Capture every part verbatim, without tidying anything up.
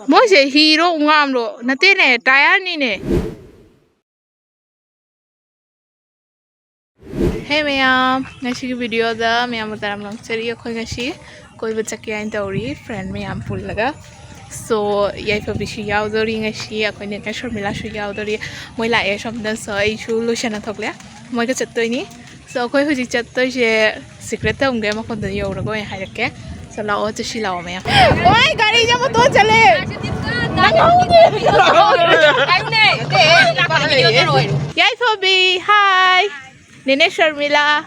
ꯃꯣꯏꯁꯦ ꯍꯤꯔꯣ ꯎꯉꯥꯝꯔꯣ? ꯅꯠꯇꯦꯅꯦ, ꯇꯥꯌꯔꯅꯤꯅꯦ꯫ ꯍꯦ ꯃꯌꯥꯝ, ꯉꯁꯤꯒꯤ ꯚꯤꯗꯤꯑꯣꯗ ꯃꯌꯥꯝꯕꯨ ꯇꯔꯥꯝꯅ ꯑꯣꯛꯆꯔꯤ꯫ ꯑꯩꯈꯣꯏ ꯉꯁꯤ ꯀꯣꯏꯕ ꯆꯠꯀꯦ ꯍꯥꯏꯅ ꯇꯧꯔꯤ, ꯐ꯭ꯔꯦꯟ ꯃꯌꯥꯝ ꯄꯨꯜꯂꯒ꯫ ꯁꯣ, ꯌꯥꯏꯐꯕꯤꯁꯨ ꯌꯥꯎꯗꯣꯔꯤ ꯉꯁꯤ, ꯑꯩꯈꯣꯏ ꯅꯦꯅꯦ ꯁꯔꯃꯤꯂꯥꯁꯨ ꯌꯥꯎꯗꯣꯔꯤ꯫ ꯃꯣꯏ ꯂꯥꯛꯑꯦ ꯁꯣꯝꯗ꯫ ꯁꯣ, ꯑꯩꯁꯨ ꯂꯣꯏꯁꯟꯅ ꯊꯣꯛꯂꯦ, ꯃꯣꯏꯒ ꯆꯠꯇꯣꯏꯅꯤ꯫ ꯁꯣ, ꯑꯩꯈꯣꯏ ꯍꯧꯖꯤꯛ ꯆꯠꯇꯣꯏꯁꯦ ꯁꯤꯀ꯭ꯔꯦꯠ ꯇꯝꯒꯦ, ꯃꯐꯝꯗꯨꯗ ꯌꯧꯔꯒ ꯑꯣꯏꯅ ꯍꯥꯏꯔꯛꯀꯦ꯫ ꯁꯣ, ꯂꯥꯛꯑꯣ, ꯆꯠꯁꯤ ꯂꯥꯛꯑꯣ ꯃꯌꯥꯝ꯫ ꯋꯥꯏ, ꯒꯥꯔꯤꯁꯦ ꯃꯇꯣꯟ ꯆꯠꯂꯦ꯫ ꯌꯥꯏꯐꯕꯤ, ꯍꯥꯏ꯫ ꯅꯦꯅꯦ ꯁꯔꯃꯤꯂꯥ꯫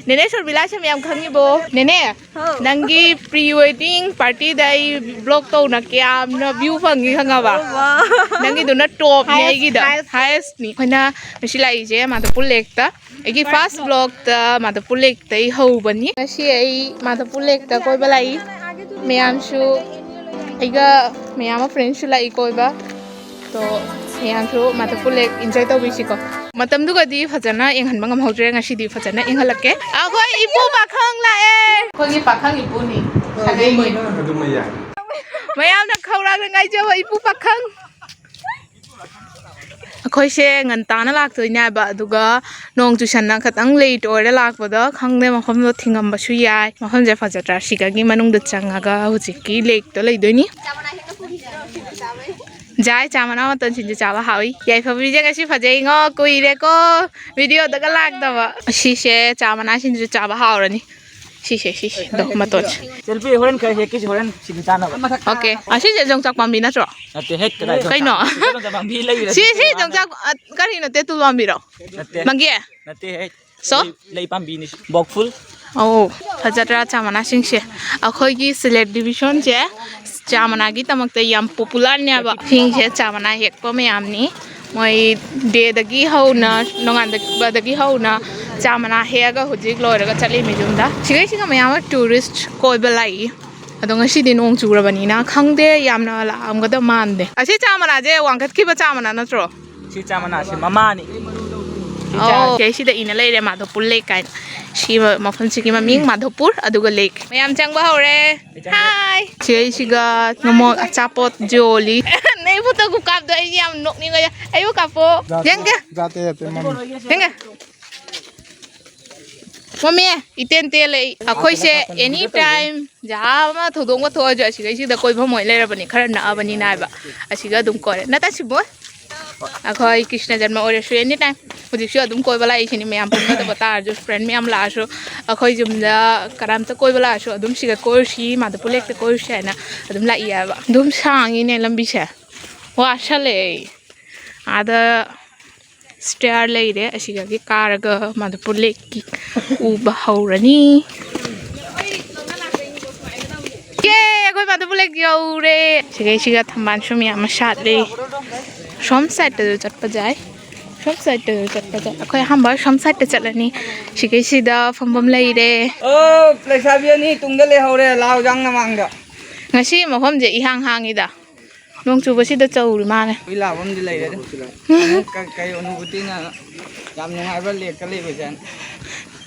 ꯅꯦꯅꯦ ꯁꯔꯃꯤꯂꯥꯁꯦ ꯃꯌꯥꯝ ꯈꯪꯉꯤꯕꯣ? ꯅꯦꯅꯦ, ꯍꯥꯎ꯫ ꯅꯪꯒꯤ ꯄ꯭ꯔꯤ ꯋꯦꯗꯤꯡ ꯄꯥꯔꯇꯤꯗ ꯑꯩ ꯕ꯭ꯂꯣꯛ ꯇꯧꯅ ꯀꯌꯥꯝꯅ ꯚ꯭ꯌꯨ ꯐꯪꯉꯤ ꯈꯪꯉꯕ? ꯑꯣ, ꯋꯥ꯫ ꯅꯪꯒꯤꯗꯨꯅ ꯇꯣꯞꯅꯤ, highest, ꯑꯩꯒꯤꯗ highest꯫ Highestꯅꯤ꯫ ꯑꯩꯈꯣꯏꯅ ꯉꯁꯤ ꯂꯥꯛꯏꯁꯦ ꯃꯥꯗꯣꯄꯨꯔ ꯂꯦꯛꯇ꯫ ꯑꯩꯒꯤ ꯐꯥꯔꯁ ꯕ꯭ꯂꯣꯛꯇ ꯃꯥꯗꯣꯄꯨꯔ ꯂꯦꯛꯇ ꯑꯩ ꯍꯧꯕꯅꯤ꯫ ꯉꯁꯤ ꯑꯩ ꯃꯥꯗꯣꯄꯨꯔ ꯂꯦꯛꯇ ꯀꯣꯏꯕ ꯂꯥꯛꯏ꯫ ꯃꯌꯥꯝꯁꯨ ꯑꯩꯒ ꯃꯌꯥꯝ ꯑꯃ ꯐ꯭ꯔꯦꯟꯁꯨ ꯂꯥꯛꯏ ꯀꯣꯏꯕ꯫ ꯇꯣ, ꯃꯌꯥꯝꯁꯨ ꯃꯥꯗꯣꯄꯨꯔ ꯂꯦꯛ ꯏꯟꯖꯣꯏ ꯇꯧꯕꯤꯁꯤꯀꯣ꯫ ꯃꯇꯝꯗꯨꯒꯗꯤ ꯐꯖꯅ ꯌꯦꯡꯍꯟꯕ ꯉꯝꯍꯧꯗ꯭ꯔꯦ, ꯉꯁꯤꯗꯤ ꯐꯖꯅ ꯌꯦꯡꯍꯜꯂꯛꯀꯦ꯫ ꯑꯩꯈꯣꯏ ꯏꯄꯨ ꯄꯥꯈꯪ ꯂꯥꯛꯑꯦ꯫ ꯑꯩꯈꯣꯏꯒꯤ ꯄꯥꯈꯪ ꯏꯄꯨꯅꯤ꯫ ꯁꯥꯒꯩꯒꯤ꯫ ꯑꯗꯨꯃ ꯌꯥꯏ꯫ ꯃꯌꯥꯝꯅ ꯈꯧꯔꯥꯡꯅ ꯉꯥꯏꯖꯕ ꯏꯄꯨ ꯄꯥꯈꯪ꯫ ꯑꯩꯈꯣꯏꯁꯦ ꯉꯟꯇꯥꯅ ꯂꯥꯛꯇꯣꯏꯅꯦ ꯍꯥꯏꯕ, ꯑꯗꯨꯒ ꯅꯣꯡ ꯆꯨꯁꯟꯅ ꯈꯇꯪ ꯂꯦꯠ ꯑꯣꯏꯔ ꯂꯥꯛꯄꯗ ꯈꯪꯗꯦ, ꯃꯐꯝꯗꯣ ꯊꯤꯡꯉꯝꯕꯁꯨ ꯌꯥꯏ꯫ ꯃꯐꯝꯁꯦ ꯐꯖꯗ꯭ꯔꯥ? ꯁꯤꯗꯒꯤ ꯃꯅꯨꯡꯗ ꯆꯪꯉꯒ ꯍꯧꯖꯤꯛꯀꯤ ꯂꯦꯛꯇꯣ ꯂꯩꯗꯣꯏꯅꯤ꯫ ꯖꯥꯏ, ꯆꯥ ꯃꯅꯥ ꯃꯇꯣꯟ ꯁꯤꯡꯖꯨ ꯆꯥꯕ ꯍꯥꯎꯏ꯫ ꯌꯥꯏꯐꯕꯤꯁꯦ ꯉꯁꯤ ꯐꯖꯩꯉꯣ, ꯀꯨꯏꯔꯦꯀꯣ ꯚꯤꯗꯤꯑꯣꯗꯒ ꯂꯥꯛꯇꯕ꯫ ꯁꯤꯁꯦ ꯆꯥ ꯃꯅꯥ ꯁꯤꯡꯖꯨ ꯆꯥꯕ ꯍꯥꯎꯔꯅꯤ꯫ ꯁꯤꯁꯦ, ꯁꯤꯁꯦ, ꯗꯣ, ꯃꯇꯣꯟꯁꯦ꯫ ꯁꯦꯜꯐꯤ ꯍꯣꯔꯦꯟ ꯈꯔ ꯍꯦꯛꯀꯦꯁꯦ, ꯍꯣꯔꯦꯟ ꯁꯤꯡꯖꯨ ꯆꯥꯅꯕ꯫ ꯑꯣꯀꯦ꯫ ꯑꯁꯤꯁꯦ ꯌꯣꯡꯆꯥꯛ ꯄꯥꯝꯕꯤ ꯅꯠꯇ꯭ꯔꯣ? ꯅꯠꯇꯦ, ꯍꯦꯛ ꯀꯗꯥꯏꯗ ꯀꯩꯅꯣ? ꯌꯣꯡꯆꯥꯛ ꯄꯥꯝꯕꯤ ꯂꯩꯔꯤꯔ? ꯁꯤ, ꯁꯤ ꯌꯣꯡꯆꯥꯛ, ꯑ, ꯀꯔꯤꯅꯣ, ꯇꯦꯇꯨ ꯄꯥꯝꯕꯤꯔꯣ? ꯅꯠꯇꯦ꯫ ꯃꯪꯒꯦ? ꯅꯠꯇꯦ, ꯍꯦꯛ꯫ ꯁꯣ? ꯂꯩ, ꯂꯩ ꯄꯥꯝꯕꯤꯅꯤ꯫ ꯕꯣꯛꯐꯨꯜ꯫ ꯑꯧ, ꯐꯖꯗ꯭ꯔꯥ ꯆꯥ ꯃꯅꯥꯁꯤꯡꯁꯦ? ꯑꯩꯈꯣꯏꯒꯤ ꯁꯦꯂꯦꯛ ꯗꯤꯕꯤꯖꯟꯁꯦ ꯆꯥ ꯃꯅꯥꯒꯤꯗꯃꯛꯇ ꯌꯥꯝ ꯄꯣꯄꯨꯂꯔꯅꯦꯕ꯫ ꯁꯤꯡꯁꯦ ꯆꯥ ꯃꯅꯥ ꯍꯦꯛꯄ ꯃꯌꯥꯝꯅꯤ꯫ ꯃꯣꯏ ꯗꯦꯗꯒꯤ ꯍꯧꯅ, ꯅꯣꯡꯉꯥꯟꯕꯗꯒꯤ ꯍꯧꯅ ꯆꯥ ꯃꯅꯥ ꯍꯦꯛꯑꯒ ꯍꯧꯖꯤꯛ ꯂꯣꯏꯔꯒ ꯆꯠꯂꯤꯃꯤ ꯌꯨꯝꯗ꯫ ꯁꯤꯈꯩꯁꯤꯒ ꯃꯌꯥꯝ ꯑꯃ ꯇꯨꯔꯤꯁ ꯀꯣꯏꯕ ꯂꯥꯛꯏ꯫ ꯑꯗꯣ ꯉꯁꯤꯗꯤ ꯅꯣꯡ ꯆꯨꯔꯕꯅꯤꯅ ꯈꯪꯗꯦ, ꯌꯥꯝꯅ ꯂꯥꯛꯑꯝꯒꯗꯕ ꯃꯥꯟꯗꯦ꯫ ꯑꯁꯤ ꯆꯥ ꯃꯅꯥꯁꯦ ꯋꯥꯡꯈꯠꯈꯤꯕ ꯆꯥ ꯃꯅꯥ ꯅꯠꯇ꯭ꯔꯣ? ꯁꯤ ꯆꯥ ꯃꯅꯥꯁꯤ ꯃꯃꯥꯅꯤ꯫ ꯁꯤ ꯆꯥ ꯑꯧ, ꯁꯤꯗꯩꯁꯤꯗ ꯏꯅ ꯂꯩꯔꯦ ꯃꯥꯗꯣ ꯄꯨꯜꯂꯦ ꯀꯥꯏꯅ꯫ ꯁꯤ ꯃ-, ꯃꯐꯝꯁꯤꯒꯤ ꯃꯃꯤꯡ ꯃꯥꯙꯣꯄꯨꯔ, ꯑꯗꯨꯒ ꯂꯦꯛ꯫ ꯃꯌꯥꯝ ꯆꯪꯕ ꯍꯧꯔꯦ꯫ ꯍꯥꯏ꯫ ꯁꯤꯒꯩꯁꯤꯒ ꯅꯃꯣ ꯑꯆꯥꯄꯣꯠ ꯌꯣꯜꯂꯤ꯫ ꯅꯪ ꯐꯣꯇꯣ ꯈꯨꯀꯥꯞꯇꯣ ꯑꯩꯗꯤ ꯌꯥꯝ ꯅꯣꯛꯅꯤꯡꯉꯦ꯫ ꯑꯩꯕꯨ ꯀꯥꯞꯄꯣ꯫ ꯌꯦꯡꯒꯦ꯫ ꯌꯦꯡꯒꯦ꯫ ꯃꯝꯃꯤ, ꯏꯇꯦꯟ ꯇꯦꯜꯂꯦ ꯑꯩ꯫ ꯑꯩꯈꯣꯏꯁꯦ any time ꯖꯍꯥ ꯑꯃ ꯊꯧꯗꯣꯛ ꯑꯃ ꯊꯣꯛꯑꯁꯨ ꯑꯁꯤꯒꯩꯁꯤꯗ ꯀꯣꯏꯐꯝ ꯑꯣꯏ ꯂꯩꯔꯕꯅꯤ, ꯈꯔ ꯅꯛꯑꯕꯅꯤꯅ ꯍꯥꯏꯕ꯫ ꯑꯁꯤꯒ ꯑꯗꯨꯝ ꯀꯣꯏꯔꯦ꯫ ꯅꯠꯇ꯭ꯔ ꯁꯤꯕꯣꯏ? ꯑꯩꯈꯣꯏ ꯀ꯭ꯔꯤꯁꯅ ꯖꯟꯃ ꯑꯣꯏꯔꯁꯨ any time꯫ ꯍꯧꯖꯤꯛꯁꯨ ꯑꯗꯨꯝ ꯀꯣꯏꯕ ꯂꯥꯛꯏꯁꯤꯅꯤ, ꯃꯌꯥꯝ ꯄꯨꯟꯒꯗꯕ ꯇꯥꯔꯁꯨ, friend ꯃꯌꯥꯝ ꯂꯥꯛꯑꯁꯨ, ꯑꯩꯈꯣꯏ ꯌꯨꯝꯗ ꯀꯅꯥꯝꯇ ꯀꯣꯏꯕ ꯂꯥꯛꯑꯁꯨ ꯑꯗꯨꯝ ꯁꯤꯗ ꯀꯣꯏꯔꯨꯁꯤ, ꯃꯥꯙꯕꯄꯨꯔ ꯂꯦꯛꯇ ꯀꯣꯏꯔꯨꯁꯤ ꯍꯥꯏꯅ ꯑꯗꯨꯝ ꯂꯥꯛꯏ ꯍꯥꯏꯕ꯫ ꯑꯗꯨꯝ ꯁꯥꯡꯉꯤꯅꯦ ꯂꯝꯕꯤꯁꯦ, ꯋꯥꯁꯜꯂꯛꯑꯦ ꯑꯩ꯫ ꯑꯥꯗ stair ꯂꯩꯔꯦ, ꯑꯁꯤꯗꯒꯤ ꯀꯥꯔꯒ ꯃꯥꯙꯕꯄꯨꯔ ꯂꯦꯛꯀꯤ ꯎꯕ ꯍꯧꯔꯅꯤ꯫ ꯌꯦ, ꯑꯩꯈꯣꯏ ꯃꯥꯙꯕꯄꯨꯔ ꯂꯦꯛ ꯌꯧꯔꯦ꯫ ꯁꯤꯒꯩꯁꯤꯒ ꯊꯝꯕꯥꯜꯁꯨ ꯃꯌꯥꯝ ꯑꯃ ꯁꯥꯠꯂꯤ꯫ ꯁꯣꯝ sideꯇꯁꯨ ꯆꯠꯄ ꯌꯥꯏ, ꯁꯣꯝ sideꯇꯁꯨ ꯆꯠꯄ ꯌꯥꯏ꯫ ꯑꯩꯈꯣꯏ ꯑꯍꯥꯟꯕ ꯁꯣꯝ sideꯇ ꯆꯠꯂꯅꯤ꯫ ꯁꯤꯒꯩꯁꯤꯗ ꯐꯝꯐꯝ ꯂꯩꯔꯦ꯫ ꯑꯣ, ꯂꯩꯁꯥꯕꯤ ꯑꯅꯤ ꯇꯨꯡꯗ ꯂꯩꯍꯧꯔꯦ, ꯂꯥꯎꯖꯥꯡ ꯃꯃꯥꯡꯗ꯫ ꯉꯁꯤ ꯃꯐꯝꯁꯦ ꯏꯍꯥꯡ ꯍꯥꯡꯉꯤꯗ꯫ ꯅꯣꯡ ꯆꯨꯕꯁꯤꯗ ꯆꯧꯔꯤ ꯃꯥꯅꯦ꯫ ꯍꯨꯏ ꯂꯥꯕ ꯑꯃꯗꯤ ꯂꯩꯔꯦ꯫ ꯀ-, ꯀꯩ ꯑꯅꯨꯕꯨꯇꯤꯅ ꯌꯥꯝ ꯅꯨꯡꯉꯥꯏꯕ ꯂꯦꯛꯇ ꯂꯩꯕꯁꯦ꯫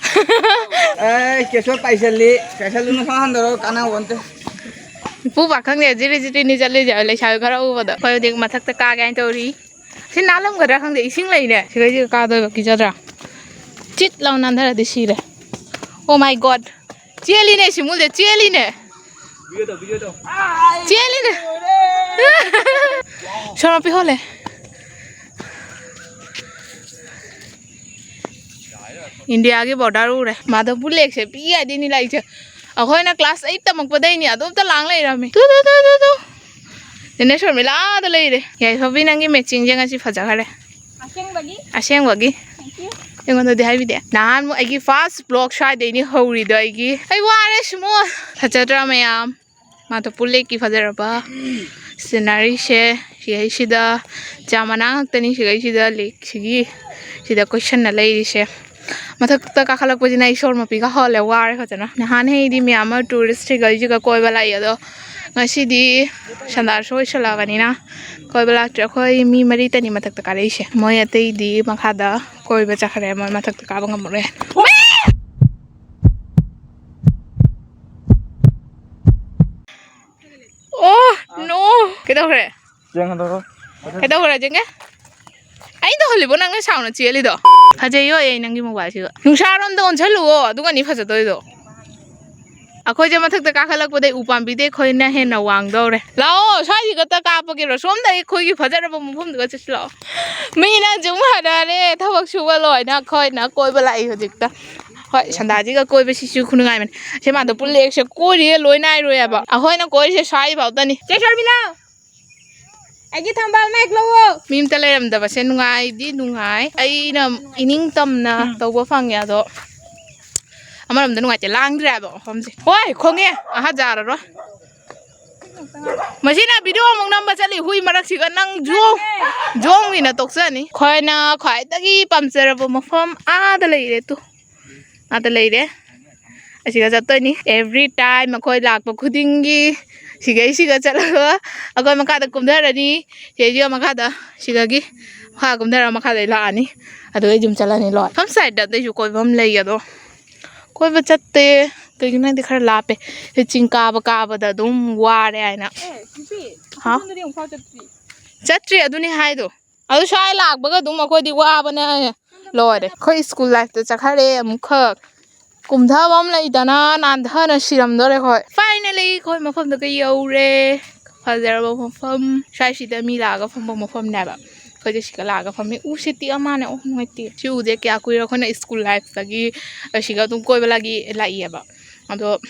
ꯑꯦ, ꯀꯦꯁꯣ ꯄꯥꯏꯁꯜꯂꯤ꯫ ꯄꯥꯏꯁꯜꯂꯨꯅꯨ, ꯈꯔ ꯍꯟꯊꯔꯣ, ꯀꯥꯟꯅꯕ ꯅꯠꯇꯦ꯫ ꯏꯄꯨ ꯄꯥꯈꯪꯗꯤ ꯖꯤꯔꯤ ꯖꯤꯔꯤꯅꯤ ꯆꯠꯂꯤꯁꯦ, ꯂꯩꯁꯥꯕꯤ ꯈꯔ ꯎꯕꯗ꯫ ꯑꯩꯈꯣꯏ ꯍꯧꯖꯤꯛ ꯃꯊꯛꯇ ꯀꯥꯒꯦ ꯍꯥꯏꯅ ꯇꯧꯔꯤ꯫ ꯁꯤ ꯅꯥꯜꯂꯝꯒꯗ꯭ꯔꯥ ꯈꯪꯗꯦ, ꯏꯁꯤꯡ ꯂꯩꯅꯦ꯫ ꯁꯤꯈꯩꯁꯤꯒ ꯀꯥꯗꯣꯏꯕ ꯀꯤꯖꯗ꯭ꯔꯥ? ꯆꯤꯠ ꯂꯥꯎ ꯅꯥꯟꯊꯔꯗꯤ ꯁꯤꯔꯦ꯫ Oh my God! ꯆꯦꯜꯂꯤꯅꯦ ꯁꯤꯃꯨꯁꯦ, ꯆꯦꯜꯂꯤꯅꯦ꯫ ꯆꯦꯜꯂꯤꯅꯦ꯫ ꯁꯣꯔ ꯃꯄꯤ ꯍꯣꯜꯂꯦ꯫ ꯏꯟꯗꯤꯌꯥꯒꯤ border ꯎꯔꯦ꯫ ꯃꯥꯙꯕꯄꯨꯔ ꯂꯦꯛꯁꯦ ꯄꯤꯛꯏ ꯍꯥꯏꯗꯤꯅꯤ ꯂꯥꯛꯏꯁꯦ꯫ ꯑꯩꯈꯣꯏꯅ class eight ꯇꯝꯃꯛꯄꯗꯩꯅꯤ ꯑꯗꯨꯝꯇ ꯂꯥꯡ ꯂꯩꯔꯝꯃꯤ꯫ Two, two, two, two, two. ꯅꯦꯅꯦ ꯁꯔꯃꯤꯂꯥꯗ ꯂꯩꯔꯦ꯫ ꯌꯥꯏꯐꯕꯤ, ꯅꯪꯒꯤ matchingꯁꯦ ꯉꯁꯤ ꯐꯖꯈꯔꯦ꯫ ꯑꯁꯦꯡꯕꯒꯤ? ꯑꯁꯦꯡꯕꯒꯤ? Thank you꯫ ꯑꯩꯉꯣꯟꯗꯗꯤ ꯍꯥꯏꯕꯤꯗꯦ꯫ ꯅꯍꯥꯟꯃꯨꯛ ꯑꯩꯒꯤ first vlog ꯁ꯭ꯋꯥꯏꯗꯩꯅꯤ ꯍꯧꯔꯤꯗꯣ ꯑꯩꯒꯤ꯫ ꯑꯩ ꯋꯥꯔꯦ ꯁꯤꯃꯣ꯫ ꯐꯖꯗ꯭ꯔꯥ ꯃꯌꯥꯝ? ꯃꯥꯙꯕꯄꯨꯔ ꯂꯦꯛꯀꯤ ꯐꯖꯔꯕ sceneryꯁꯦ꯫ ꯁꯤꯗꯩꯁꯤꯗ ꯆꯥ ꯃꯅꯥ ꯉꯥꯛꯇꯅꯤ ꯁꯤꯗꯩꯁꯤꯗ ꯂꯦꯛꯁꯤꯒꯤ ꯁꯤꯗ ꯀꯣꯏꯁꯟꯅ ꯂꯩꯔꯤꯁꯦ꯫ ꯃꯊꯛꯇ ꯀꯥꯈꯠꯂꯛꯄꯁꯤꯅ ꯑꯩ ꯁꯣꯔ ꯃꯄꯤꯒ ꯍꯣꯜꯂꯦ, ꯋꯥꯔꯦ ꯐꯖꯅ꯫ ꯅꯍꯥꯟꯈꯩꯗꯤ ꯃꯌꯥꯝ ꯑꯃ tourist ꯁꯤꯒꯩꯁꯤꯒ ꯀꯣꯏꯕ ꯂꯥꯛꯏ, ꯑꯗꯣ ꯉꯁꯤꯗꯤ ꯁꯟꯗꯥꯁꯨ ꯑꯣꯏꯁꯜꯂꯛꯑꯕꯅꯤꯅ ꯀꯣꯏꯕ ꯂꯥꯛꯇ꯭ꯔꯦ꯫ ꯑꯩꯈꯣꯏ ꯃꯤ ꯃꯔꯤꯇꯅꯤ ꯃꯊꯛꯇ ꯀꯥꯔꯛꯏꯁꯦ, ꯃꯣꯏ ꯑꯇꯩꯗꯤ ꯃꯈꯥꯗ ꯀꯣꯏꯕ ꯆꯠꯈ꯭ꯔꯦ, ꯃꯣꯏ ꯃꯊꯛꯇ ꯀꯥꯕ ꯉꯝꯃꯔꯣꯏ꯫ ꯀꯩꯗꯧꯈ꯭ꯔꯦ? ꯆꯦꯡ ꯍꯟꯗꯣꯛꯈ꯭ꯔꯣ꯫ ꯀꯩꯗꯧꯈ꯭ꯔꯦ, ꯆꯦꯡꯒꯦ? ꯑꯩꯅ ꯇꯧꯍꯜꯂꯤꯕꯣ ꯅꯪꯅ ꯁꯥꯎꯅ ꯆꯦꯜꯂꯤꯗꯣ? ꯐꯖꯩꯌꯣ ꯑꯩ ꯅꯪꯒꯤ ꯃꯣꯕꯥꯏꯜꯁꯤꯒ꯫ ꯅꯨꯡꯁꯥꯔꯣꯝꯗ ꯑꯣꯟꯁꯜꯂꯨꯑꯣ, ꯑꯗꯨꯒꯅꯤ ꯐꯖꯗꯣꯏꯗꯣ꯫ ꯑꯩꯈꯣꯏꯁꯦ ꯃꯊꯛꯇ ꯀꯥꯈꯠꯂꯛꯄꯗꯩ ꯎ ꯄꯥꯝꯕꯤꯗꯩ ꯑꯩꯈꯣꯏꯅ ꯍꯦꯟꯅ ꯋꯥꯡꯗꯧꯔꯦ꯫ ꯂꯥꯛꯑꯣ, ꯁ꯭ꯋꯥꯏꯁꯤꯒ ꯈꯛꯇ ꯀꯥꯞꯄꯒꯦꯔꯣ? ꯁꯣꯝꯗ ꯑꯩꯈꯣꯏꯒꯤ ꯐꯖꯔꯕ ꯃꯐꯝꯗꯨꯒ ꯆꯠꯁꯤ ꯂꯥꯛꯑꯣ꯫ ꯃꯤꯅ ꯁꯨꯝ ꯍꯥꯏꯅꯔꯦ, ꯊꯕꯛ ꯁꯨꯕ ꯂꯣꯏꯅ ꯑꯩꯈꯣꯏꯅ ꯀꯣꯏꯕ ꯂꯥꯛꯏ ꯍꯧꯖꯤꯛꯇ꯫ ꯍꯣꯏ, ꯁꯟꯗꯥꯁꯤꯒ ꯀꯣꯏꯕꯁꯤꯁꯨ ꯈꯨꯅꯨꯡꯉꯥꯏꯕꯅꯤ꯫ ꯁꯦ ꯃꯥꯗꯣ ꯄꯨꯜꯂꯦꯛꯁꯦ ꯀꯣꯏꯔꯤꯌꯦ, ꯂꯣꯏ ꯅꯥꯏꯔꯣꯏ ꯍꯥꯏꯕ꯫ ꯑꯩꯈꯣꯏꯅ ꯀꯣꯏꯔꯤꯁꯦ ꯁ꯭ꯋꯥꯏꯐꯥꯎꯗꯅꯤ꯫ ꯆꯦ ꯁꯔꯃꯤꯂꯥ! ꯑꯩꯒꯤ ꯊꯝꯕꯥꯜ ꯃꯍꯦꯛ ꯂꯧꯋꯣ꯫ ꯃꯤ ꯑꯝꯇ ꯂꯩꯔꯝꯗꯕꯁꯦ ꯅꯨꯡꯉꯥꯏꯗꯤ ꯅꯨꯡꯉꯥꯏ꯫ ꯑꯩꯅ ꯏꯅꯤꯡ ꯇꯝꯅ ꯎꯝ꯫ ꯇꯧꯕ ꯐꯪꯉꯦ, ꯑꯗꯣ ꯑꯃꯔꯣꯝꯗ ꯅꯨꯡꯉꯥꯏꯇꯦ, ꯂꯥꯡꯗ꯭ꯔꯦ ꯍꯥꯏꯕ ꯃꯐꯝꯁꯦ꯫ ꯍꯣꯏ, ꯈꯣꯡꯉꯦ꯫ ꯑꯍ, ꯌꯥꯔꯔꯣꯏ꯫ ꯃꯁꯤꯅ ꯚꯤꯗꯤꯑꯣ ꯑꯃꯨꯛ ꯅꯝꯕ ꯆꯠꯂꯤ, ꯍꯨꯏ ꯃꯔꯛꯁꯤꯒ ꯅꯪ ꯖꯣꯡ ꯖꯣꯡꯅꯤꯅ ꯇꯣꯛꯆꯅꯤ꯫ ꯑꯩꯈꯣꯏꯅ ꯈ꯭ꯋꯥꯏꯗꯒꯤ ꯄꯥꯝꯖꯔꯕ ꯃꯐꯝ ꯑꯥꯗ ꯂꯩꯔꯦ ꯇꯨ꯫ ꯑꯥꯗ ꯂꯩꯔꯦ꯫ ꯑꯁꯤꯒ ꯆꯠꯇꯣꯏꯅꯤ꯫ Every time ꯑꯩꯈꯣꯏ ꯂꯥꯛꯄ ꯈꯨꯗꯤꯡꯒꯤ ꯁꯤꯒꯩ ꯁꯤꯒ ꯆꯠꯂꯒ ꯑꯩꯈꯣꯏ ꯃꯈꯥꯗ ꯀꯨꯝꯊꯔꯅꯤ꯫ ꯁꯤꯗꯩꯁꯤꯒ ꯃꯈꯥꯗ, ꯁꯤꯗꯒꯤ ꯃꯈꯥ ꯀꯨꯝꯊꯔꯒ ꯃꯈꯥꯗꯩ ꯂꯥꯛꯑꯅꯤ꯫ ꯑꯗꯨꯒ ꯑꯩ ꯌꯨꯝ ꯆꯠꯂꯅꯤ ꯂꯣꯏ꯫ ꯁꯣꯝ ꯁꯥꯏꯗꯠꯇꯁꯨ ꯀꯣꯏꯐꯝ ꯂꯩ, ꯑꯗꯣ ꯀꯣꯏꯕ ꯆꯠꯇꯦ꯫ ꯀꯩꯒꯤꯅꯣ ꯍꯥꯏꯗꯤ ꯈꯔ ꯂꯥꯞꯄꯦ꯫ ꯁꯤ ꯆꯤꯡ ꯀꯥꯕ ꯀꯥꯕꯗ ꯑꯗꯨꯝ ꯋꯥꯔꯦ ꯍꯥꯏꯅ꯫ ꯑꯦ, ꯆꯤꯆꯦ, ꯍꯥ? ꯁꯣꯝꯗꯗꯤ ꯑꯃꯨꯛꯐꯥꯎ ꯆꯠꯇ꯭ꯔꯤ꯫ ꯆꯠꯇ꯭ꯔꯤ, ꯑꯗꯨꯅꯤ ꯍꯥꯏꯗꯣ꯫ ꯑꯗꯨ ꯁ꯭ꯋꯥꯏ ꯂꯥꯛꯄꯒ ꯑꯗꯨꯝ ꯑꯩꯈꯣꯏꯗꯤ ꯋꯥꯕꯅ ꯂꯣꯏꯔꯦ꯫ ꯑꯩꯈꯣꯏ ꯁ꯭ꯀꯨꯜ ꯂꯥꯏꯐꯇ ꯆꯠꯈ꯭ꯔꯦ ꯑꯃꯨꯛꯈꯛ꯫ ꯀꯨꯝꯊꯕ ꯑꯃ ꯂꯩꯗꯅ ꯅꯥꯟꯊꯅ ꯁꯤꯔꯝꯗꯣꯔꯦ ꯑꯩꯈꯣꯏ꯫ Finally ꯑꯩꯈꯣꯏ ꯃꯐꯝꯗꯨꯒ ꯌꯧꯔꯦ꯫ ꯐꯖꯔꯕ ꯃꯐꯝ꯫ ꯁ꯭ꯋꯥꯏꯁꯤꯗ ꯃꯤ ꯂꯥꯛꯑꯒ ꯐꯝꯕ ꯃꯐꯝꯅꯦꯕ꯫ ꯑꯩꯈꯣꯏꯁꯦ ꯁꯤꯒ ꯂꯥꯛꯑꯒ ꯐꯝꯃꯤ꯫ ꯎꯁꯦ ꯇꯦꯛꯑ ꯃꯥꯜꯂꯦ꯫ ꯑꯣ, ꯅꯨꯡꯉꯥꯏꯇꯦ꯫ ꯁꯤ ꯎꯁꯦ ꯀꯌꯥ ꯀꯨꯏꯔꯦ ꯑꯩꯈꯣꯏꯅ ꯁ꯭ꯀꯨꯜ ꯂꯥꯏꯐꯇꯒꯤ ꯁꯤꯒ ꯑꯗꯨꯝ ꯀꯣꯏꯕ ꯂꯥꯛꯏ-, ꯂꯥꯛꯏꯌꯦꯕ꯫ ꯑꯗꯣ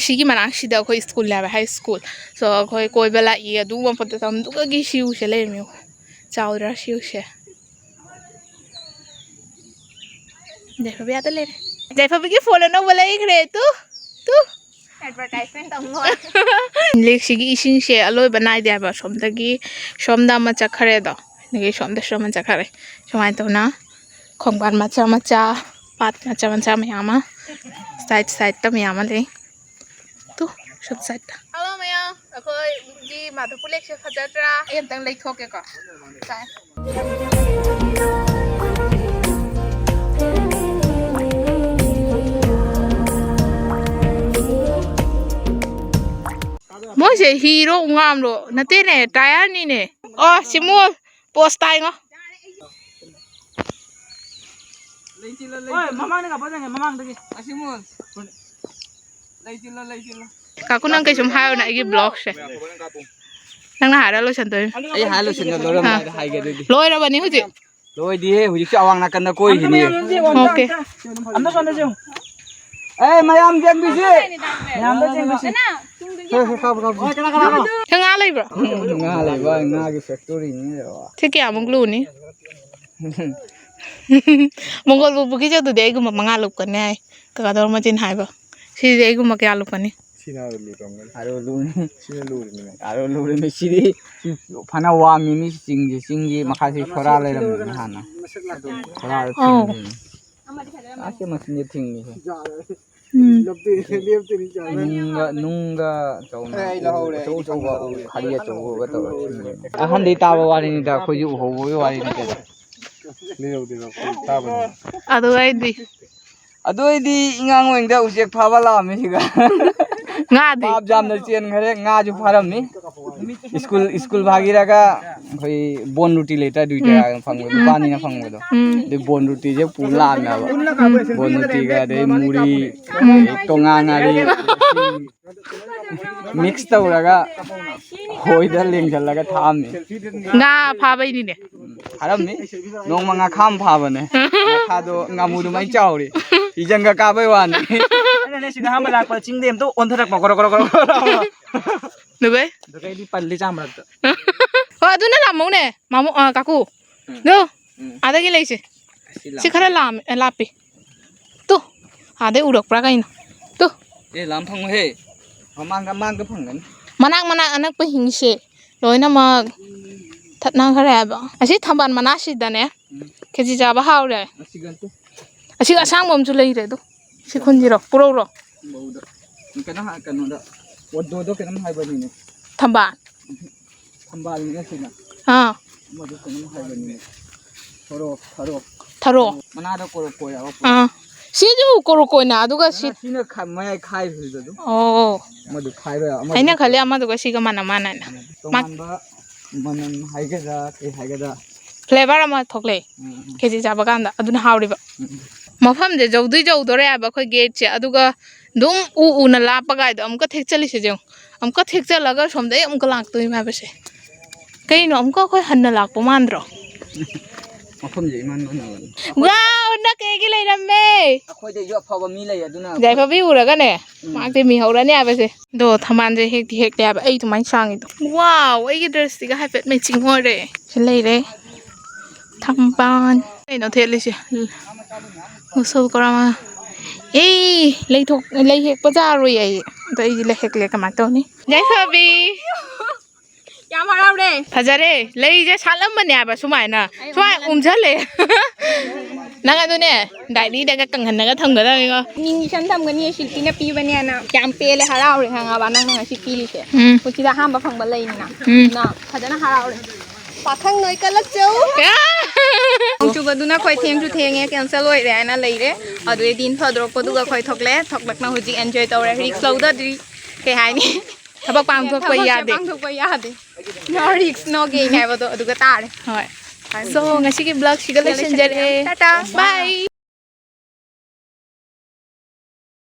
ꯁꯤꯒꯤ ꯃꯅꯥꯛꯁꯤꯗ ꯑꯩꯈꯣꯏ ꯁ꯭ꯀꯨꯜꯅꯦꯕ, ꯍꯥꯏ ꯁ꯭ꯀꯨꯜ꯫ So ꯑꯩꯈꯣꯏ ꯀꯣꯏꯕ ꯂꯥꯛꯏ, ꯑꯗꯨ ꯃꯐꯝꯗꯨꯗ ꯑꯗꯨꯒꯒꯤ ꯁꯤ ꯎꯁꯦ ꯂꯩꯔꯝꯃꯦ꯫ ꯆꯥꯎꯗ꯭ꯔꯥ ꯁꯤ ꯎꯁꯦ? ꯌꯥꯏꯐꯕꯤ ꯑꯥꯗ ꯂꯩꯔꯦ꯫ ꯌꯥꯏꯐꯕꯤꯒꯤ ꯐꯣꯟ ꯑꯅꯧꯕ ꯂꯩꯈ꯭ꯔꯦ꯫ Two, two. Advertisement ꯇꯧ ꯂꯣꯏꯔꯦ꯫ ꯂꯦꯛꯁꯤꯒꯤ ꯏꯁꯤꯡꯁꯦ ꯑꯂꯣꯏꯕ ꯅꯥꯏꯗꯦ ꯍꯥꯏꯕ꯫ ꯁꯣꯝꯗꯒꯤ ꯁꯣꯝꯗ ꯑꯃ ꯆꯠꯈ꯭ꯔꯦꯗꯣ, ꯑꯗꯒꯤ ꯁꯣꯝꯗꯁꯨ ꯑꯃ ꯆꯠꯈ꯭ꯔꯦ꯫ ꯁꯨꯃꯥꯏꯅ ꯇꯧꯅ ꯈꯣꯡꯕꯥꯟ ꯃꯆꯥ ꯃꯆꯥ, ꯄꯥꯠ ꯃꯆꯥ ꯃꯆꯥ ꯃꯌꯥꯝ ꯑꯃ, side sideꯇ ꯃꯌꯥꯝ ꯑꯃ ꯂꯩ꯫ ꯇꯨ, ꯁꯣꯝ sideꯇ꯫ Hello ꯃꯌꯥꯝ, ꯑꯩꯈꯣꯏꯒꯤ ꯃꯥꯙꯕꯄꯨꯔ ꯂꯦꯛꯁꯦ ꯐꯖꯗ꯭ꯔꯥ? ꯑꯩ ꯑꯝꯇꯪ ꯂꯩꯊꯣꯛꯀꯦꯀꯣ꯫ ꯁꯥꯏ꯫ ꯃꯣꯏꯁꯦ ꯍꯤꯔꯣ ꯉꯥꯝꯂꯣ? ꯅꯠꯇꯦꯅꯦ, ꯇꯥꯌꯔꯅꯤꯅꯦ꯫ ꯑꯣ, ꯁꯤꯃꯣꯜ ꯄꯣꯁ ꯇꯥꯏꯉꯣ꯫ ꯍꯣꯏ, ꯃꯃꯥꯡꯗ ꯀꯥꯞꯄ ꯆꯪꯉꯦ, ꯃꯃꯥꯡꯗꯒꯤ꯫ ꯀꯥꯀꯨ, ꯅꯪ ꯀꯩꯁꯨꯝ ꯍꯥꯏꯔꯨꯅ ꯑꯩꯒꯤ ꯕ꯭ꯂꯣꯒꯁꯦ꯫ ꯅꯪꯅ ꯍꯥꯏꯔ ꯂꯣꯏꯁꯟꯗꯣꯏꯅꯤ꯫ ꯑꯩ ꯍꯥꯏꯔ ꯂꯣꯏꯁꯟꯒ ꯂꯣꯏꯔꯝꯗꯥꯏꯗ ꯑꯥ꯫ ꯍꯥꯏꯒꯦ ꯑꯗꯨꯗꯤ꯫ ꯂꯣꯏꯔꯕꯅꯤ ꯍꯧꯖꯤꯛ꯫ ꯂꯣꯏꯗꯤꯍꯦ, ꯍꯧꯖꯤꯛꯁꯨ ꯑꯋꯥꯡ ꯅꯥꯀꯟꯗ ꯀꯣꯏꯔꯤꯅꯦ꯫ ꯑꯣꯀꯦ꯫ ꯑꯝꯇ ꯁꯣꯝꯗ ꯌꯦꯡꯉꯨ꯫ ꯑꯦ, ꯃꯌꯥꯝ ꯌꯦꯡꯕꯤꯁꯤ꯫ ꯃꯌꯥꯝꯗ ꯌꯦꯡꯕꯤꯁꯤ꯫ ꯍꯦ, ꯍꯦ, ꯀꯥꯞꯄꯨ, ꯀꯥꯞꯄꯨ꯫ ꯅꯪ ꯉꯥ ꯂꯩꯕ꯭ꯔꯣ? ꯎꯝ, ꯉꯥ ꯂꯩꯕ, ꯉꯥꯒꯤ ꯐꯦꯛꯇꯣꯔꯤꯅꯤ꯫ ꯁꯤ ꯀꯌꯥꯃꯨꯛ ꯂꯨꯅꯤ? ꯃꯣꯡꯒꯣꯜ ꯄꯨꯈ꯭ꯔꯤꯁꯦ ꯑꯗꯨꯗꯤ ꯑꯩꯒꯨꯝꯕ ꯃꯉꯥ ꯂꯨꯞꯀꯅꯤ ꯍꯥꯏ꯫ ꯀꯀꯥꯗꯣ ꯃꯆꯤꯟ ꯍꯥꯏꯕ꯫ ꯁꯤꯗꯤ ꯑꯩꯒꯨꯝꯕ ꯀꯌꯥ ꯂꯨꯞꯀꯅꯤ? ꯁꯤꯅ ꯂꯨꯔꯝꯒꯅꯤ꯫ ꯑꯥꯔꯣ ꯂꯨꯅꯤ꯫ ꯁꯤꯅ ꯂꯨꯔꯤꯅꯤꯅꯦ꯫ ꯑꯥꯔꯣ ꯂꯨꯔꯤꯅꯤ꯫ ꯁꯤꯗꯤ ꯐꯅ ꯋꯥꯡꯉꯤꯅꯤ ꯆꯤꯡꯁꯦ꯫ ꯆꯤꯡꯒꯤ ꯃꯈꯥꯁꯤ ꯁꯣꯔꯥ ꯂꯩꯔꯝꯃꯤꯅꯤ ꯍꯥꯟꯅ꯫ ꯁꯣꯔꯥꯗ ꯑꯧ꯫ ꯊꯤꯡꯉꯤꯅꯤ꯫ ꯑꯥ, ꯁꯤ ꯃꯆꯤꯟꯁꯦ ꯊꯤꯡꯉꯤꯁꯦ꯫ ꯎꯝ꯫ ꯅꯨꯡꯒ, ꯅꯨꯡꯒ ꯆꯥꯎꯅ ꯑꯆꯧ ꯑꯆꯧꯕ ꯎ ꯈꯥꯔꯤ ꯑꯆꯧꯕꯒ ꯇꯧꯔꯒ ꯊꯤꯡꯉꯤꯅꯤ꯫ ꯑꯍꯟꯗꯩ ꯇꯥꯕ ꯋꯥꯔꯤꯅꯤꯗ, ꯑꯩꯈꯣꯏꯁꯨ ꯎꯍꯧꯕꯒꯤ ꯋꯥꯔꯤꯅꯤ ꯀꯩꯅꯣ꯫ ꯑꯗꯨ ꯑꯩꯗꯤ ꯑꯗꯨ ꯑꯩꯗꯤ ꯏꯉꯥꯡ ꯑꯣꯏꯔꯤꯉꯩꯗ ꯎꯆꯦꯛ ꯐꯥꯕ ꯂꯥꯛꯑꯝꯃꯤ ꯁꯤꯒ꯫ ꯉꯥꯗꯤ? ꯄꯥꯞ ꯌꯥꯝꯅ ꯆꯦꯟꯈꯔꯦ, ꯉꯥꯁꯨ ꯐꯥꯔꯝꯃꯤ꯫ ꯁ꯭ꯀꯨꯜ, ꯁ꯭ꯀꯨꯜ ꯐꯥꯈꯤꯔꯒ ꯑꯩꯈꯣꯏ ꯕꯣꯟ ꯔꯨꯇꯤ ꯂꯩꯇ꯭ꯔꯥ, ꯑꯗꯨꯏ ꯎꯝ꯫ ꯇꯔꯥ ꯐꯪꯕꯗꯣ, ꯎꯝ꯫ ꯂꯨꯄꯥ ꯑꯅꯤꯅ ꯐꯪꯕꯗꯣ꯫ ꯎꯝ꯫ ꯑꯗꯨꯏ ꯕꯣꯟ ꯔꯨꯇꯤꯁꯦ ꯄꯨ ꯂꯥꯛꯑꯝꯃꯦꯕ꯫ ꯎꯝ꯫ ꯕꯣꯟ ꯔꯨꯇꯤꯒ ꯑꯗꯩ ꯃꯨꯔꯤ, ꯎꯝ꯫ ꯑꯗꯩ ꯇꯣꯉꯥ ꯉꯥꯔꯤ, mix ꯇꯧꯔꯒ ꯈꯣꯏꯗ ꯂꯦꯡꯁꯤꯜꯂꯒ ꯊꯥꯛꯑꯝꯃꯤ꯫ ꯉꯥ ꯐꯥꯕꯩꯅꯤꯅꯦ꯫ ꯐꯥꯔꯝꯃꯤ꯫ ꯅꯣꯡꯃ ꯉꯥꯈꯥ ꯑꯃ ꯐꯥꯕꯅꯦ꯫ ꯉꯥꯈꯥꯗꯣ ꯉꯥꯃꯨ ꯑꯗꯨꯃꯥꯏꯅ ꯆꯥꯎꯔꯤ꯫ ꯏꯖꯪꯒ ꯀꯥꯕꯩ ꯋꯥꯅꯤ꯫ ꯑꯩꯅꯅꯦ ꯁꯤꯗ ꯑꯍꯥꯟꯕ ꯂꯥꯛꯄ ꯆꯤꯡꯗꯩ ꯑꯝꯇ ꯑꯣꯟꯊꯔꯛꯄ ꯒꯣꯔꯣ ꯒꯣꯔꯣ ꯒꯣꯔꯣ ꯒꯣꯔꯣ꯫ ꯅꯨꯕꯩ? ꯑꯗꯨꯒ ꯑꯩꯗꯤ ꯄꯜꯂꯤ ꯆꯥ ꯃꯔꯛꯇ꯫ ꯍꯣꯏ, ꯑꯗꯨꯅ ꯂꯥꯝꯃꯧꯅꯦ, ꯃꯥꯃꯣ, ꯑ, ꯀꯥꯀꯨ꯫ ꯎꯝ꯫ ꯗꯣ, ꯎꯝ꯫ ꯑꯥꯗꯒꯤ ꯂꯩꯁꯦ꯫ ꯑꯁꯤ ꯁꯤ ꯂꯥꯝ-, ꯈꯔ ꯂꯥꯝꯃꯦ, ꯑ, ꯂꯥꯞꯄꯤ꯫ ꯇꯨ, ꯑꯥꯗꯩ ꯎꯔꯛꯄ꯭ꯔꯥ ꯀꯩꯅꯣ? ꯇꯨ꯫ ꯑꯦ, ꯂꯥꯝ ꯐꯪꯉꯣꯏꯍꯦ꯫ ꯃꯃꯥꯡꯗ, ꯃꯥꯡꯗ ꯐꯪꯒꯅꯤ꯫ ꯃꯅꯥꯛ, ꯃꯅꯥꯛ ꯑꯅꯛꯄ ꯍꯤꯡꯁꯦ ꯂꯣꯏꯅꯃꯛ ꯊꯠꯅꯈ꯭ꯔꯦ ꯍꯥꯏꯕ꯫ ꯑꯁꯤ ꯊꯝꯕꯥꯜ ꯃꯅꯥꯁꯤꯗꯅꯦ ꯎꯝ꯫ ꯈꯦꯆꯤ ꯆꯥꯕ ꯍꯥꯎꯔꯦ꯫ ꯑꯁꯤꯒ ꯅꯠꯇꯦ꯫ ꯑꯁꯤꯒ ꯑꯁꯥꯡꯕ ꯑꯃꯁꯨ ꯂꯩꯔꯦ ꯑꯗꯣ꯫ ꯁꯤ ꯈꯨꯟꯁꯤꯔꯣ? ꯄꯨꯔꯧꯔꯣ? ꯂꯧꯗ꯫ ꯀꯩꯅꯣ ꯍꯥ-, ꯀꯩꯅꯣꯗ, ꯑꯣꯗꯣꯗꯣ ꯀꯩꯅꯣꯝ ꯍꯥꯏꯕꯅꯤꯅꯦ꯫ ꯊꯝꯕꯥꯜ꯫ ꯊꯝꯕꯥꯜꯅꯤꯅ ꯁꯤꯅ꯫ ꯑꯥ꯫ ꯑꯃꯗꯣ ꯀꯩꯅꯣꯝ ꯍꯥꯏꯕꯅꯤꯅꯦ꯫ ꯊꯔꯣ, ꯊꯔꯣ꯫ ꯊꯔꯣ꯫ ꯃꯅꯥꯗ ꯀꯣꯔꯣ ꯀꯣ ꯌꯥꯎꯔꯛꯄ꯫ ꯑꯥ꯫ ꯁꯤꯁꯨ ꯀꯣꯔꯣꯀꯣꯏꯅ, ꯑꯗꯨꯒ ꯁꯤ ꯁꯤꯅ ꯈ-, ꯃꯌꯥꯏ ꯈꯥꯏꯕꯗꯣ ꯑꯗꯨꯝ꯫ ꯑꯣ꯫ ꯑꯃꯗꯨ ꯈꯥꯏꯕ ꯌꯥ-, ꯑꯃꯗꯨ ꯑꯩꯅ ꯈꯜꯂꯤ ꯑꯃꯗꯨꯒ ꯁꯤꯒ ꯃꯥꯟꯅ ꯃꯥꯟꯅꯅ꯫ ꯇꯣꯉꯥꯟꯕ ꯃꯅꯝ ꯍꯥꯏꯒꯗ꯭ꯔꯥ ꯀꯩ ꯍꯥꯏꯒꯗ꯭ꯔꯥ? Flavour ꯑꯃ ꯊꯣꯛꯂꯛꯑꯦ꯫ ꯎꯝ, ꯎꯝ꯫ ꯈꯦꯆꯤ ꯆꯥꯕ ꯀꯥꯟꯗ꯫ ꯑꯗꯨꯅ ꯍꯥꯎꯔꯤꯕ꯫ ꯎꯝ, ꯎꯝ꯫ ꯃꯐꯝꯁꯦ ꯌꯧꯗꯣꯏ ꯌꯧꯗꯣꯔꯦ ꯍꯥꯏꯕ ꯑꯩꯈꯣꯏ gateꯁꯦ꯫ ꯑꯗꯨꯒ ꯑꯗꯨꯝ ꯎ ꯎꯅ ꯂꯥꯞꯄ ꯀꯥꯏꯗꯣ ꯑꯃꯨꯛꯀ ꯊꯦꯛꯆꯜꯂꯤꯁꯦ ꯌꯦꯡꯉꯨ꯫ ꯑꯃꯨꯛꯀ ꯊꯦꯛꯆꯜꯂꯒ ꯁꯣꯝꯗꯩ ꯑꯃꯨꯛꯀ ꯂꯥꯛꯇꯣꯏꯅꯦ ꯍꯥꯏꯕꯁꯦ꯫ ꯀꯩꯅꯣ ꯑꯃꯨꯛꯀ ꯑꯩꯈꯣꯏ ꯍꯟꯅ ꯂꯥꯛꯄ ꯃꯥꯟꯗ꯭ꯔꯣ? ꯃꯐꯝꯁꯦ ꯏꯃꯥꯟ ꯃꯥꯟꯅꯕꯅꯤ꯫ Wow! ꯅꯛ ꯀꯩꯒꯤ ꯂꯩꯔꯝꯃꯦ꯫ ꯑꯩꯈꯣꯏꯗꯩꯁꯨ ꯑꯐꯕ ꯃꯤ ꯂꯩ ꯑꯗꯨꯅ꯫ ꯌꯥꯏꯐꯕꯤ ꯎꯔꯒꯅꯦ, ꯎꯝ꯫ ꯃꯍꯥꯛꯇꯤ ꯃꯤ ꯍꯧꯔꯅꯤ ꯍꯥꯏꯕꯁꯦ꯫ ꯑꯗꯣ ꯊꯝꯕꯥꯜꯁꯦ ꯍꯦꯛꯇꯤ ꯍꯦꯛꯂꯦ ꯍꯥꯏꯕ, ꯑꯩ ꯑꯗꯨꯃꯥꯏꯅ ꯁꯥꯡꯉꯤꯗꯣ꯫ Wow! ꯑꯩꯒꯤ dressꯁꯤꯒ ꯍꯥꯏꯐꯦꯠ matching ꯑꯣꯏꯔꯦ꯫ ꯁꯤ ꯂꯩꯔꯦ꯫ ꯊꯝꯕꯥꯜ꯫ ꯀꯩꯅꯣ ꯊꯦꯠꯂꯤꯁꯦ? ꯉꯁꯣꯜ ꯀꯔꯥꯃ꯫ ꯑꯦ, ꯂꯩꯊꯣꯛ-, ꯂꯩ ꯍꯦꯛꯄ ꯌꯥꯔꯣꯏ ꯑꯩ꯫ ꯑꯗꯣ ꯑꯩꯗꯤ ꯂꯩ ꯍꯦꯛꯂꯦ, ꯀꯃꯥꯏꯅ ꯇꯧꯅꯤ? ꯌꯥꯏꯐꯕꯤ꯫ ꯌꯥꯝ ꯍꯔꯥꯎꯔꯦ꯫ ꯐꯖꯔꯦ꯫ ꯂꯩꯁꯦ ꯁꯥꯠꯂꯝꯕꯅꯦ ꯍꯥꯏꯕ ꯁꯨꯃꯥꯏꯅ꯫ ꯑꯩ ꯁꯨꯃꯥꯏꯅ ꯎꯝꯖꯜꯂꯦ꯫ ꯅꯪ ꯑꯗꯨꯅꯦ, diaryꯗꯒ ꯀꯪꯍꯟꯅꯒ ꯊꯝꯒꯗꯕꯅꯤꯀꯣ꯫ ꯃꯤꯡ ꯏꯁꯟ ꯊꯝꯒꯅꯤ, ꯁꯤꯜꯀꯤꯅ ꯄꯤꯕꯅꯦꯅ꯫ ꯌꯥꯝ ꯄꯦꯜꯂꯦ, ꯍꯔꯥꯎꯔꯦ, ꯈꯪꯉꯕ? ꯅꯪꯅ ꯉꯁꯤ ꯄꯤꯔꯤꯁꯦ꯫ ꯎꯝ꯫ ꯄꯨꯟꯁꯤꯗ ꯑꯍꯥꯟꯕ ꯐꯪꯕ ꯂꯩꯅꯤꯅ꯫ ꯎꯝ꯫ ꯑꯗꯨꯅ ꯐꯖꯅ ꯍꯔꯥꯎꯔꯦ꯫ ꯄꯥꯈꯪ ꯅꯣꯏ ꯀꯜꯂꯛꯆꯧ꯫ ꯌꯥ! ꯅꯣꯡ ꯆꯨꯕꯗꯨꯅ ꯑꯩꯈꯣꯏ ꯊꯦꯡꯁꯨ ꯊꯦꯡꯉꯦ, cancel ꯑꯣꯏꯔꯦ ꯍꯥꯏꯅ ꯂꯩꯔꯦ꯫ ꯑꯗꯨꯗꯩ ꯗꯤꯟ ꯐꯗ꯭ꯔꯣꯛꯄꯗꯨꯒ ꯑꯩꯈꯣꯏ ꯊꯣꯛꯂꯛꯑꯦ꯫ ꯊꯣꯛꯂꯛꯅ ꯍꯧꯖꯤꯛ enjoy ꯇꯧꯔꯦ꯫ Risk ꯂꯧꯗꯗ꯭ꯔꯤ꯫ ꯀꯩ ꯍꯥꯏꯅꯤ? ꯊꯕꯛ ꯄꯥꯡꯊꯣꯛꯄ ꯊꯕꯛꯁꯦ ꯌꯥꯗꯦ꯫ ꯄꯥꯡꯊꯣꯛꯄ ꯌꯥꯗꯦ꯫ No risk, no gain ꯍꯥꯏꯕꯗꯣ ꯑꯗꯨꯒ ꯇꯥꯔꯦ꯫ ꯍꯣꯏ꯫ So, ꯉꯁꯤꯒꯤ vlogꯁꯤꯒ ꯂꯣꯏꯁꯤꯟꯖꯔꯦ꯫ ꯇꯥꯇꯥ꯫ Bye꯫